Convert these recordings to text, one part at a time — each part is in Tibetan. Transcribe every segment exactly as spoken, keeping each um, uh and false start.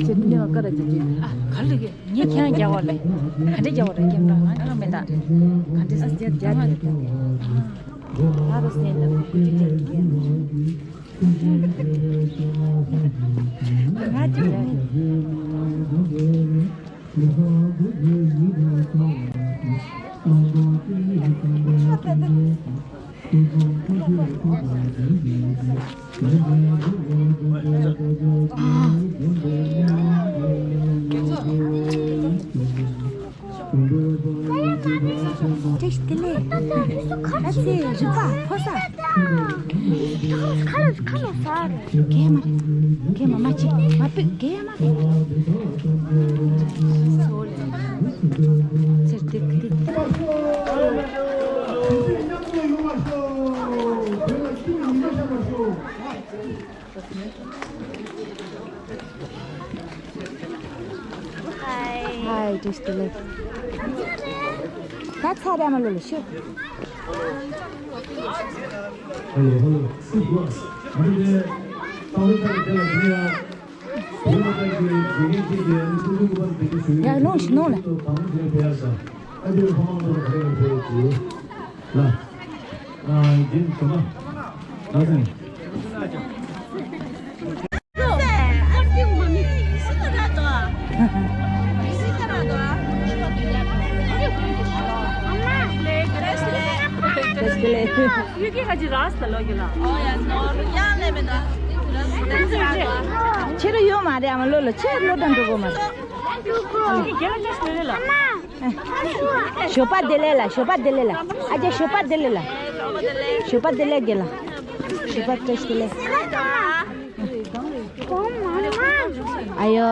ཁྱེད་རྒྱ་བ་ཀ་ར་ཅི་ཅི། ཨ། ག་ལ་གི། ངས་ཁྱེད་རང་རྒྱ་བ་ལས། ག་འདྲ་རྒྱ་བ་རེད་ཀྱང་ད་ང་ཁྱེད་རང་མེད་ད། ག་འདྲ་ཟེར་རྒྱ་རྒྱ་རེད། ང་རོ་སེ་ན་ཀུ་ཅི་ཅི་ཅི། ང་ཅི་རེད། བཀྲ་ཤིས་བདེ་ལེགས། ཨ་ཙི་རུས་པ་ཕོ་ས། ཁ་ལོ་ཁ་ལོ་ས། རྒན་མ་རྒན་མ་མ་ཅི་མ་པི་རྒན་མ་པི། ཚེར་ཏིག་ཏིག། ཧའི། བཀྲ་ཤིས་བདེ་ལེགས། ད་ཚ་ར་མ་ལོ་ལ་ཤོད། ཧེ་ལོ་ཧེ་ལོ། སུ་གོ། ཨ་ནི་དེ། ཏང་ལོ་ཚ་ར་དེ་ལ་དེ་ཡ། བོད་ལ་ཁ་ཞིག་དགེ་རྒན་གཅིག་གིས་ཨ་ནི་ཁོང་ཚོའི་སྐུ་པར་དེ་ག་ཞུ་ཡ། ཡ་ལོངས་ཤིག་ནོངས་ལ། ཏང་ལོ་ཚ་ར་དེ་ལ་དེ་ཡ་ས། ཨ་དེ་ཕ་མ་ཚོ་ལ་ག་རེ་ཡང་ཕེབས་ཀྱི། ལ། ཨ། རྒན་ཚང་མ། ལ་སེང་། ཁྱེད་རང་ཡོད་མ་རེད། ཨ་མ་ལོ་ལ་ཁྱེད་སློབ་གྲྭ་འགྲོ་དགོས་མ་རེད། ཞོགས་པ་བདེ་ལེགས་ལ། ཞོགས་པ་བདེ་ལེགས་ལ། ཨ་ཅག་ཞོགས་པ་བདེ་ལེགས་ལ། ཞོགས་པ་བདེ་ལེགས་རྒན་ལགས། ཞོགས་པ་བཀྲ་ཤིས་བདེ་ལེགས། ཨ་ཡོ།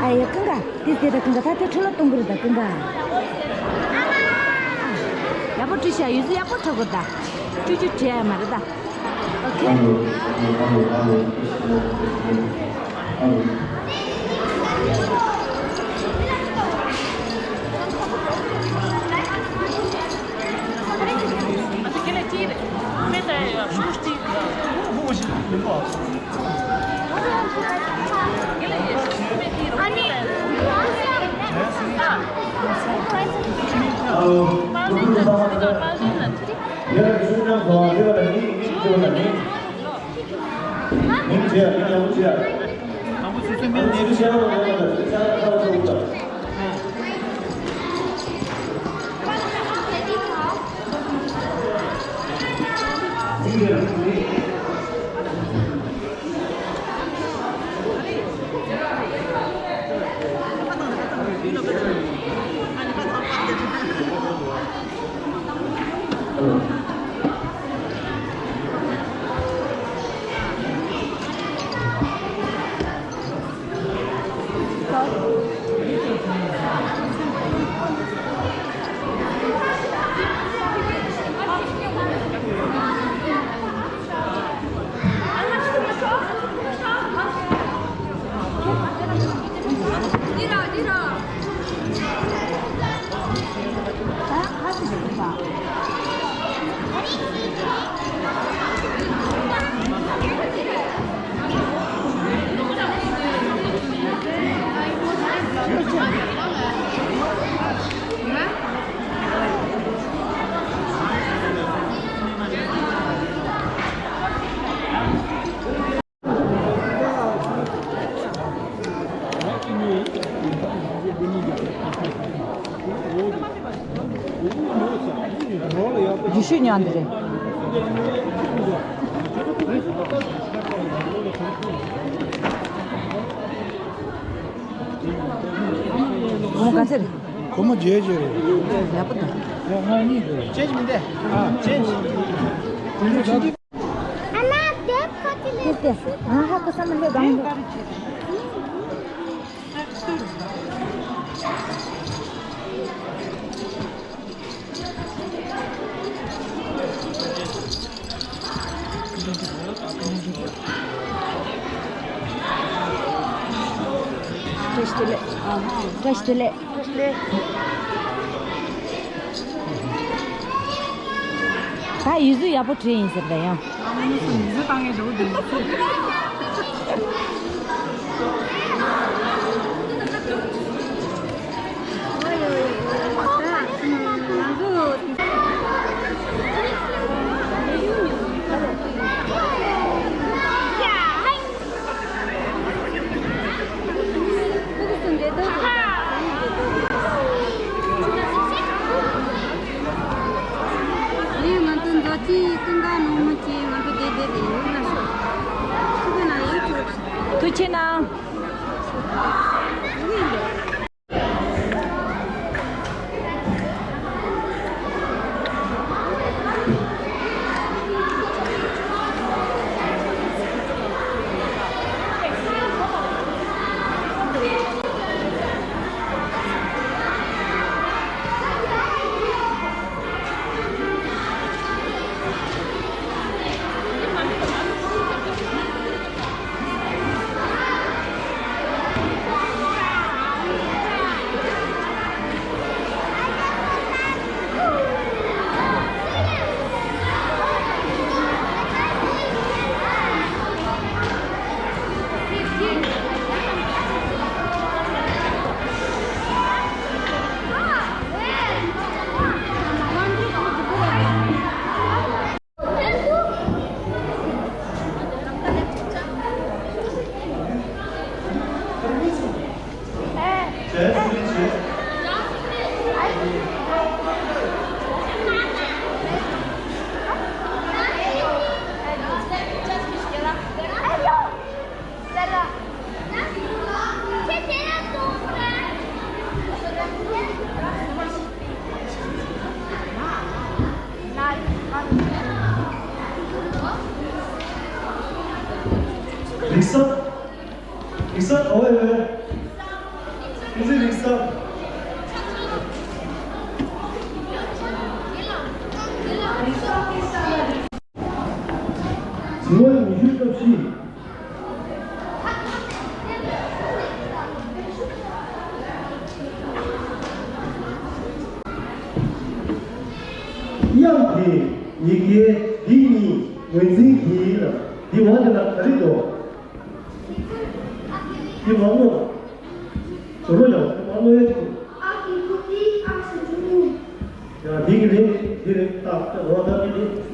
ཨ་ཡེ་ཀུན་དགའ། དེ་དེ་ད་ཀུན་དགའ་ད་དེ་འཕྲོ་བརླག་གཏོང་གི་རེད་ད་ཀུན་དགའ། ཡག་པོ་བྲིས་ཤག་ཡུལ་ཚོ་ཡག་པོ་འཁྲབ་དགོས་ད། བཀྲ་ཤིས་བྲིས་ཡ་མ་རེད་ད། ཨོ་ཁེ། ཉོ་འདི་རེད། སྒོར་མོ་ག་ཚད་རེད། སྒོར་མོ་བརྒྱད་བརྒྱད་རེད། ཡག་པོ་འདུག་ཡ་ང་གཉིས་དགོས། ཅེན་མི་འདུག་ཅེན། ཨ་མ་དེབ་ཁ་ཅིག་ལས་དེ་ང་ཧ་གོ་ས་མི་འདུག་གང་འདུག་བཀྲ་ཤིས་བདེ་ལེགས། བཀྲ་ཤིས་བདེ་ལེགས། ད་ཡིག་གཟུགས་ཡག་པོ་བྲིས་ཡིན་ཟེར་ད་ཡང་། ཨ་མ་ནི་སུ་ཡིག་གཟུགས་བཏང་ངེས་འགྲོ་འདུག་ང་ཚོ་མཛོད་ཀྱི་ཀུན་དགའ་ནང་མི་གྱིས་ང་ཚོ་བསྡད་བསྡད་དེ་ཡོད་ན་ཤོག་ཆུ་ཚོད་ན་ཡོད་ཆོག་ཐུགས་ཆེ་གནང་། རིག་གསར། རིག་གསར་ག་བ་ཡོད། ཨིན་ཇི་རིག་གསར། འཛིན་བ་ཉི་ཤུ་རྩ་བཞི། དབྱངས་དེ་ཡི་གེ་འདི་གཉིས་ངོས་འཛིན་གྱིས་ལ་འདི་འོ་དེ་ལ་ག་རེ་འདུག་འདི་མ་ནོར། ཇོ་མོ་ཡང་མ་ནོར་ཡ་ཅིག་ཡ་འདི་གི་རེད། འདི་རེད། ཏག་ཏག་འོ་ད་འདི་རེད།